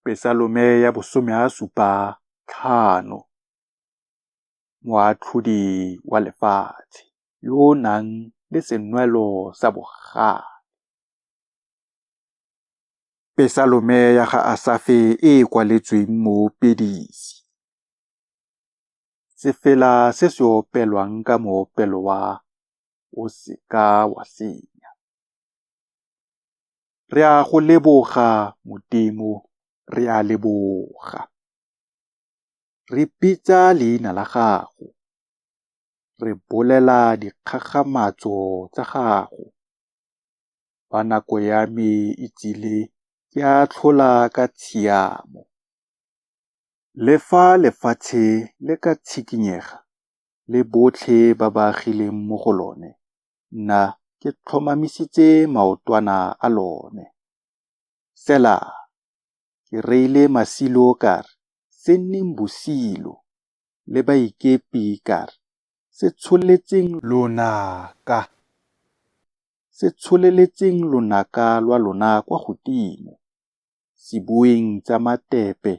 Pesalome ya bosome a supa tlhano. Moatlhodi wa lefatshe yo o nang le senwelo sa bogale. Pesalome ya ga Asafe e e kwaletsweng moopedisi. Sefela se se opelwang ka moopelo wa O se ka wa senya. Re a go leboga, Modimo, re a leboga! Re bitsa leina la gago, re bolela dikgakgamatso tsa gago. Fa nako ya me e tsile ke atlhola ka tshiamo. Le fa lefatshe le ka tshikinyega, le botlhe ba ba agileng mo go lone, nna ke tlhomamisitse maotwana a lone. Sela. Ke reile masilo ka re, Se nneng bosilo! Le baikepi ka re, Se tsholetseng lonaka! Se tsholeletseng lonaka lwa lona kwa godimo, se bueng tsa matepe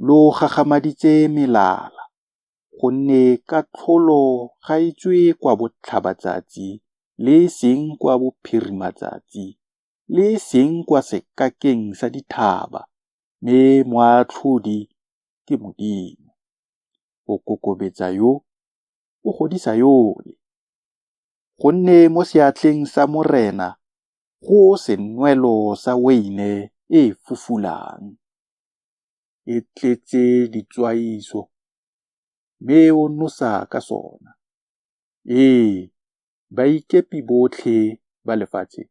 lo gagamaditse melala, gonne katlholo ga e tswe kwa botlhabatsatsi le e seng kwa bophirimatsatsi le e seng kwa sekakeng sa dithaba, mme moatlhodi ke Modimo. O kokobetsa yo, o godisa yole. Gonne mo seatleng sa Morena go senwelo sa weine e e fufulang, e tletse ditswaiso, mme o nosa ka sona. Ee, baikepi botlhe ba lefatshe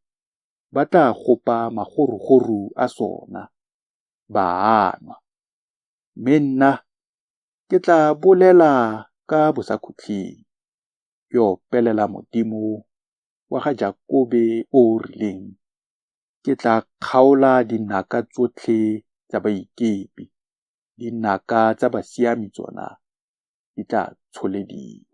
ba tla gopa magorugoru a sona, ba a nwa. Mme nna ke tla bolela ka bosakhutleng, ke opelela Modimo wa ga Jakobe o o rileng, Ke tla kgaola dinaka tsotlhe tsa baikepi, dinaka tsa basiami tsona di tla tsholediwa.